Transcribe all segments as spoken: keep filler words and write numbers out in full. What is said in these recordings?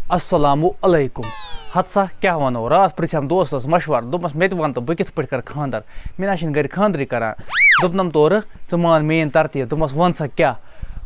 السلام علیکم۔ ہتسا کیٛاہ وَنو، راتھ پرٛژھم دوستس مشورٕ، دوٚپمس، "مےٚ تہِ وَن تہٕ بہٕ کِتھ پٲٹھۍ کرٕ خانٛدر؟ مےٚ نہ چھِنہٕ گرِ خانٛدرٕے کران۔" دوٚپنم تورٕ، "ژٕ مان میٛٲنۍ ترتیٖب۔" دوٚپمس، "وَن سا کیٛاہ؟"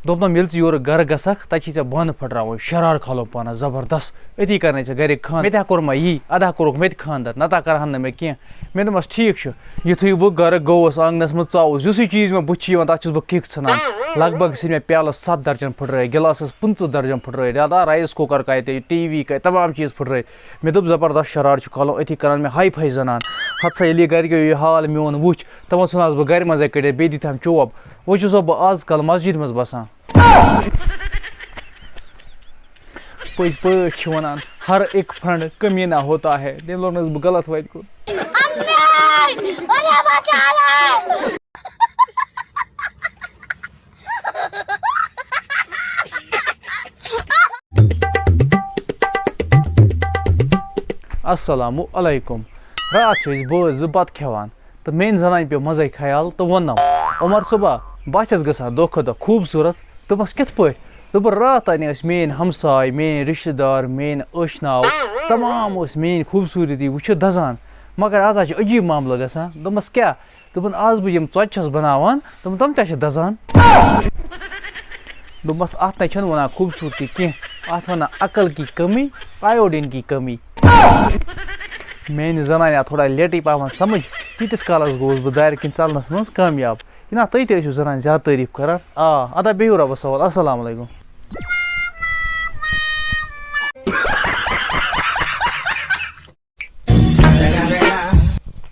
دوٚپنم، "ییٚلہِ ژٕ یورٕ گرٕ گژھکھ، تَتہِ چھِ ژےٚ بانہٕ پھٕٹراوٕنۍ، شرارٕ کھالُن پانس زبردست، أتی کرنَے ژےٚ گرِکۍ خانٛدر۔" مےٚ تہِ ہا کوٚر ما یی، ادا کوٚرُکھ مےٚ تہِ خانٛدر، نتہٕ ہا کرہن نہٕ مےٚ کینٛہہ۔ مےٚ دوٚپمس، "ٹھیٖک چھُ۔" یُتھُے بہٕ گرٕ گوٚوُس، آنٛگنس منٛز ژاوُس، یُسٕے چیٖز مےٚ بُتھِ چھُ یِوان، تَتھ چھُس بہٕ kick ژھٕنان۔ لگ بگ ژھٕنۍ مےٚ پیالس ستھ درجن پھٕٹرٲوِتھ، گِلاسس پٕنٛژٕہ درجن پھٕٹرٲوِتھ، یا دا rice cooker کتہِ، ٹی وی کتہِ، تمام چیٖز پھٕٹرٲوِتھ۔ مےٚ دوٚپ، "زبردست شرارٕ چھُ کھالُن، أتھی کرن مےٚ high five زنان۔" ہتسا ییٚلہِ یہِ گرِکیو یہِ حال میون وُچھ، تِمو ژھُن آز بہٕ گرِ منٛزے کٔڑِتھ، بیٚیہِ دِتہم چوب۔ وۄنۍ چھُسو بہٕ آز کل مسجد منٛز بسان۔ پٔزۍ پٲٹھۍ چھِ وَنان، "ہر ایک فرنڈ کمینہ ہوتا ہے۔" تٔمۍ لوٚگ نہٕ حظ بہٕ غلط وَتہِ کُن۔ السلام علیکم۔ راتھ چھِ أسۍ بٲژ زٕ بَتہٕ کھٮ۪وان۔ تہٕ میٛانہِ زنانہِ پیوٚو منٛزَے خیال تہٕ ووٚننَم، "عمر صٲبا، بہٕ ہا چھَس گژھان دۄہ کھۄتہٕ دۄہ خوٗبصوٗرت۔" دوٚپمَس، "کِتھ پٲٹھۍ؟" دوٚپُن، "راتھ تانۍ ٲسۍ میٛٲنۍ ہمساے، میٛٲنۍ رِشتہٕ دار، میٛٲنۍ ٲشناو، تمام ٲسۍ میٛٲنۍ خوٗبصوٗرتی وٕچھِتھ دَزان، مگر آز حظ چھِ عجیٖب معاملہٕ گژھان۔" دوٚپمَس، "کیٛاہ؟" دوٚپُن، "آز بہٕ یِم ژۄچہِ چھَس بَناوان، دوٚپُن، تِم تہِ چھِ دَزان۔" دوٚپمَس، "اَتھ نَے چھَنہٕ وَنان خوٗبصوٗرتی کینٛہہ، اَتھ وَنان عقل کی کمی، آیوڈیٖن کی کمی۔" میٛانہِ زنانہِ آو تھوڑا لیٹٕے پَہمَتھ سَمٕجھ، تیٖتِس کالَس گوٚوُس بہٕ دارِ کِنۍ ژَلنَس منٛز کامیاب۔ جِناب، تُہۍ تہِ ٲسِو زنانہِ زیادٕ تعٲریٖف کَران۔ آ، اَدٕ ہا بِہِو رۄبَس حوالہٕ۔ السلام علیکم۔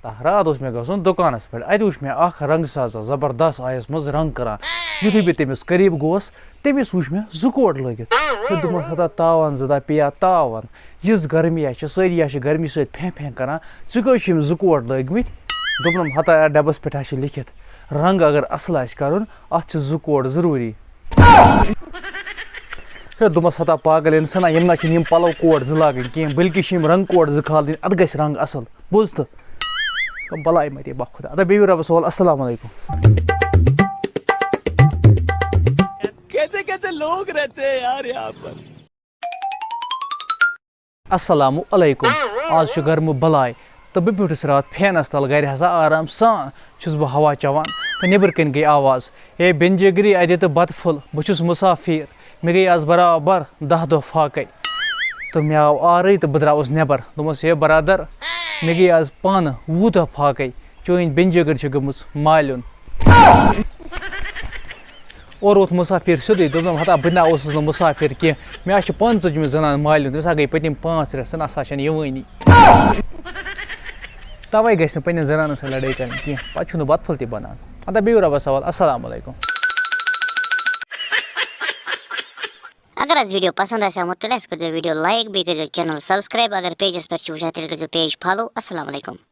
تہٕ راتھ اوس مےٚ گژھُن دُکانَس پٮ۪ٹھ۔ اَتہِ وٕچھ مےٚ اَکھ رنٛگہٕ ساز زبردست آیَس منٛز رنٛگ کَران۔ یُتھُے بہٕ تٔمِس قریٖب گوس، تٔمِس وٕچھ مےٚ زٕ کوٹ لٲگِتھ۔ مےٚ دوٚپمَس، "ہتا تاوان زٕ دۄہ پیٚیا تاوان۔ یِژھ گرمی ہا چھِ، سٲری ہا چھِ گرمی سۭتۍ پھیں پھیں کَران۔ ژٕ کیٛازِ چھِ یِم زٕ کوٹ لٲگۍمٕتۍ؟" دوٚپنَم، "ہتا یَتھ ڈَبَس پٮ۪ٹھ ہا چھِ لیٚکھِتھ، رنٛگ اگر اَصٕل آسہِ کَرُن، اَتھ چھِ زٕ کوٹ ضروٗری۔" ہے، دوٚپمَس، "ہتا پاگل اِنسانا، یِم نہ چھِنہٕ یِم پَلو کوٹ زٕ لاگٕنۍ کینٛہہ، بلکہِ چھِ یِم رنٛگ کوٹ زٕ کھالٕنۍ، اَتھ گژھِ رنٛگ اَصٕل۔ بوٗزتھٕ؟" بَلاے مَرے بَخۄدا۔ اَدٕ بِہِو رۄبَس حوالہٕ۔ السلام علیکم۔ کیسے کیسے لوگ رہتے ہیں یار یہاں پر۔ السلام علیکم۔ آز چھُ گرمہٕ بلاے تہٕ بہٕ بیوٗٹھُس راتھ فینَس تَل گرِ ہسا آرام سان چھُس بہٕ ہوا چٮ۪وان تہٕ نیٚبرٕ کَنۍ گٔے آواز، "ہے بینجہِ گِری اَتہِ تہٕ بَتہٕ پھوٚل، بہٕ چھُس مُسافِر، مےٚ گٔے آز برابر دَہ دۄہ فاقَے۔" تہٕ مےٚ آو آرٕے تہٕ بہٕ درٛاوُس نٮ۪بر۔ دوٚپمَس، "ہے برادر، مےٚ گٔے آز پانہٕ وُہ دۄہ فاقَے، چٲنۍ بینجہِ گٔر چھِ گٔمٕژ مالیُن۔" اورٕ ووت مُسافِر سیوٚدُے، دوٚپنَم، "ہتا بہٕ نہ اوسُس نہٕ مُسافِر کینٛہہ، مےٚ ہا چھِ پانہٕ ژٔجمٕژ زنان مالیُن، تٔمِس ہا گٔے پٔتِم پانٛژھ رٮ۪تھ، سۄ نہ سا چھَنہٕ یِوٲنی۔" تَوَے گژھِ نہٕ پنٛنٮ۪ن زنانَن سۭتۍ لڑٲے کَرٕنۍ کینٛہہ، پَتہٕ چھُنہٕ بَتہٕ پھوٚل تہِ بَنان۔ اَدٕ بیٚہِو رۄبَس حوالہٕ، السلام علیکم۔ اگر حظ ویٖڈیو پَسنٛد آسہِ آمُت، تیٚلہِ حظ کٔرۍزیو ویٖڈیو like، بیٚیہِ کٔرۍزیو channel subscribe۔ اگر پیجَس پٮ۪ٹھ چھِو وٕچھان، تیٚلہِ کٔرۍزیو page follow۔ السلام علیکم۔